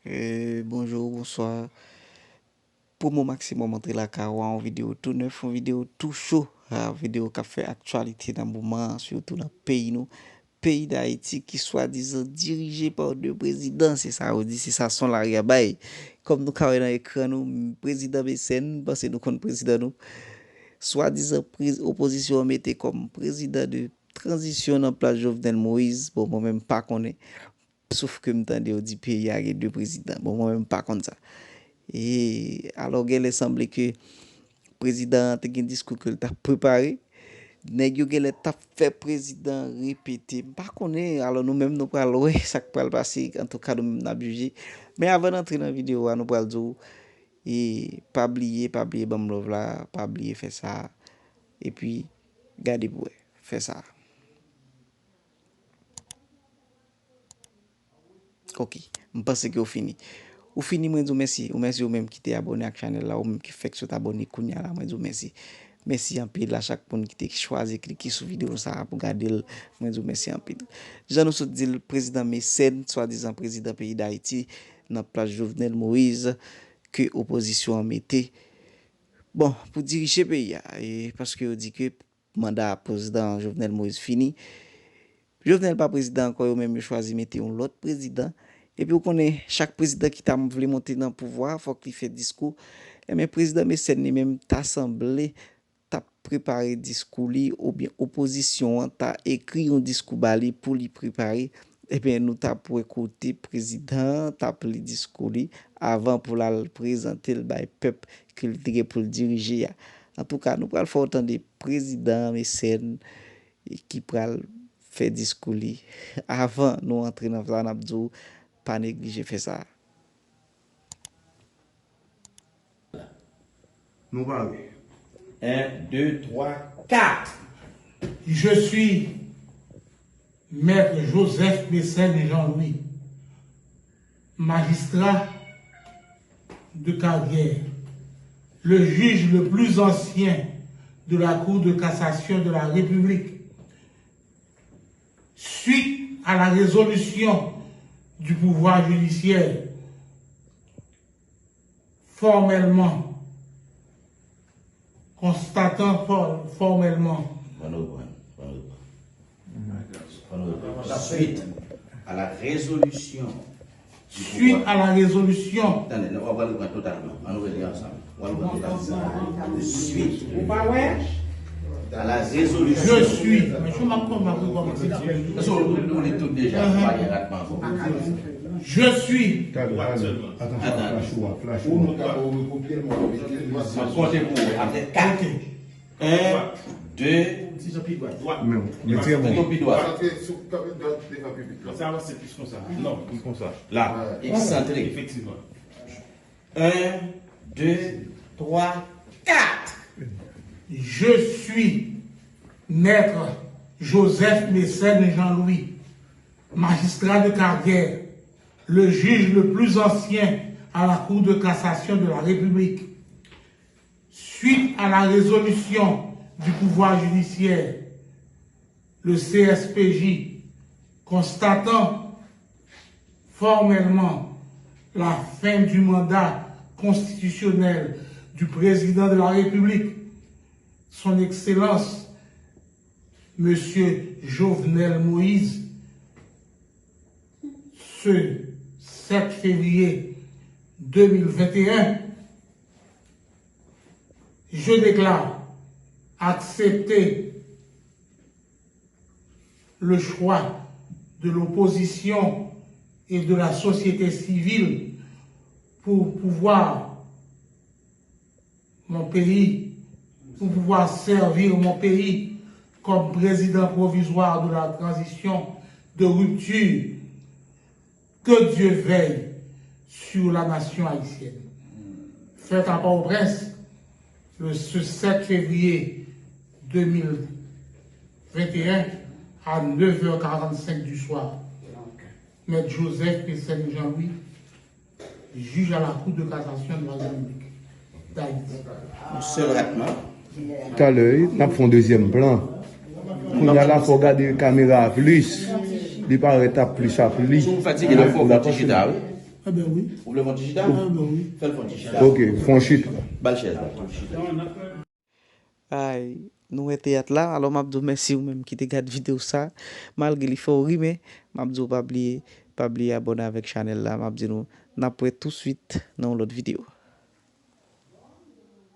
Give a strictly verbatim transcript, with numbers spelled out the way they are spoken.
Euh, bonjou, bonswa. Promo Maximum antre lakay ou a, yon videyo tou nèf, yon videyo tou cho. Ah, videyo k ap fè aktyalite nan moman an, sitou nan peyi nou. Peyi Dayiti ki swadizan dirije pa de prezidan, se sa yo di, se sa son lari a bay. Kòm nou ka wè nan ekran nou, prezidan Mecène, m panse nou konn prezidan nou. Swadizan prez-, opozisyon an mete kòm prezidan de tranzisyon nan plas Jovenel Moïse. Bon, mwen menm m pa konnen. Sof ke m tande yo di peyi a gen de prezidan. Bon, mwen menm m pa konn sa. E alò, genlè sanble ke prezidan an te gen diskou ke l t ap prepare. Nèg yo genlè t ap fè prezidan an repete. M pa konnen. Alò, nou menm, nou pral wè sa k pral pase. Antouka, nou menm, n ap jije. Men avan n antre nan videyo a, nou pral di w, e pa bliye, pa bliye ban m love la, pa bliye fè sa. Epi, gade pou wè. Fè sa. Ok, m panse ke w fini. Ou fini, mwen di w mèsi. Ou mèsi ou menm ki te abòne ak chanèl la, ou menm ki fèk sot abòne kounye a la, mwen di w mèsi. Mèsi anpil a chak moun ki te chwazi klike sou videyo sa a pou gade l. Mwen di w mèsi anpil. Jan nou sot di l, prezidan Mecène, swadizan prezidan peyi Dayiti, nan plas Jovenel Moïse, ke opozisyon an mete, bon, pou dirije peyi a. E paske yo di ke manda prezidan Jovenel Moïse fini. Jovenel pa prezidan ankò, yo menm yo chwazi mete yon lòt prezidan. Epi ou konnen, chak prezidan ki ta vle monte nan pouvwa a, fòk li fè diskou. Enben, prezidan Mecène li menm ta sanble t ap prepare diskou li, oubyen opozisyon an ta ekri yon diskou ba li pou li prepare. Enben, nou t ap wè kote prezidan an t ap li diskou li avan pou l al prezante l bay pèp ke li te gen pou l dirije a. Antouka, nou pral fè w tande prezidan Mecène ki pral fè diskou li. Avan nou antre nan sa, n ap di w pa neglije fè sa. Nou pare. Un, deux, trois, quatre. Je suis Maître Joseph Mecène Jean-Louis, magistrat de carrière, le juge le plus ancien de la Cour de cassation de la République, suite à la résolution du pouvoir judiciaire, formellement, constatant for-, formellement. Bon, nou pran, bon, nou pran. Bon, nou pran. Suite à la résolution du pouvoir. Suite à la résolution. Tande, nou pral reprann totalman. Ann nou rele ansanm. Pral reprann totalman. Suite. Ou pa wè? À la résolution. Je suis. Men chou m ap konn m ap rekòmanse. Paske ou, ou li tout deja, ou pa gen ratman ankò. Je suis. Talè, talè. Atann, flash ou a, flash ou a. Ou nou ta rekopye l, mwen mete l. M ap konte pou ou. Apre kat. Ok. Un, deux. Ti jan pi dwat. Dwat. Men, men trè bon. Plito pi dwat. Santre sou, kanpe dwat devan piblik la. Sa avanse plis konsa. Non, pi konsa. La. Wè. Eksantre. Efektivman. Un, deux, trois, quatre. Je suis Maître Joseph Mecène Jean-Louis, magistrat de carrière, le juge le plus ancien à la Cour de cassation de la République. Suite à la résolution du pouvoir judiciaire, le C S P J, constatant formellement la fin du mandat constitutionnel du président de la République, son Excellence, Monsieur Jovenel Moïse, ce sept février deux mille vingt et un, je déclare accepter le choix de l'opposition et de la société civile pour pouvoir mon pays, pour pouvoir servir mon pays comme président provisoire de la transition de rupture. Que Dieu veille sur la nation haïtienne. Fèt à Port-au-Prince, le, ce sept février deux mille vingt et un, à neuf heures quarante-cinq du soir. Maître Joseph Mecène Jean-Louis, juge à la Cour de cassation de la République d'Haïti. Yon sèl ratman. Talè, wi, n ap fè yon dezyèm plan. Kounye a la, fò w gade kamera a plis. Li parèt ap plis a plis. Si w fatige, n ap fè yon ti chita, wi. Enben wi. Ou vle fè yon ti chita? Enben wi. Fè l fè yon ti chita. Ok, fè yon chita. Ba l chèz la, fè yon ti chita. Ay, nou wè teyat la. Alò m ap di w mèsi ou menm ki te gad videyo sa. Malgre li fè w ri, men m ap di w pa bliye, pa bliye abòne avèk chanèl la. M ap di nou n ap wè touswit nan yon lòt videyo.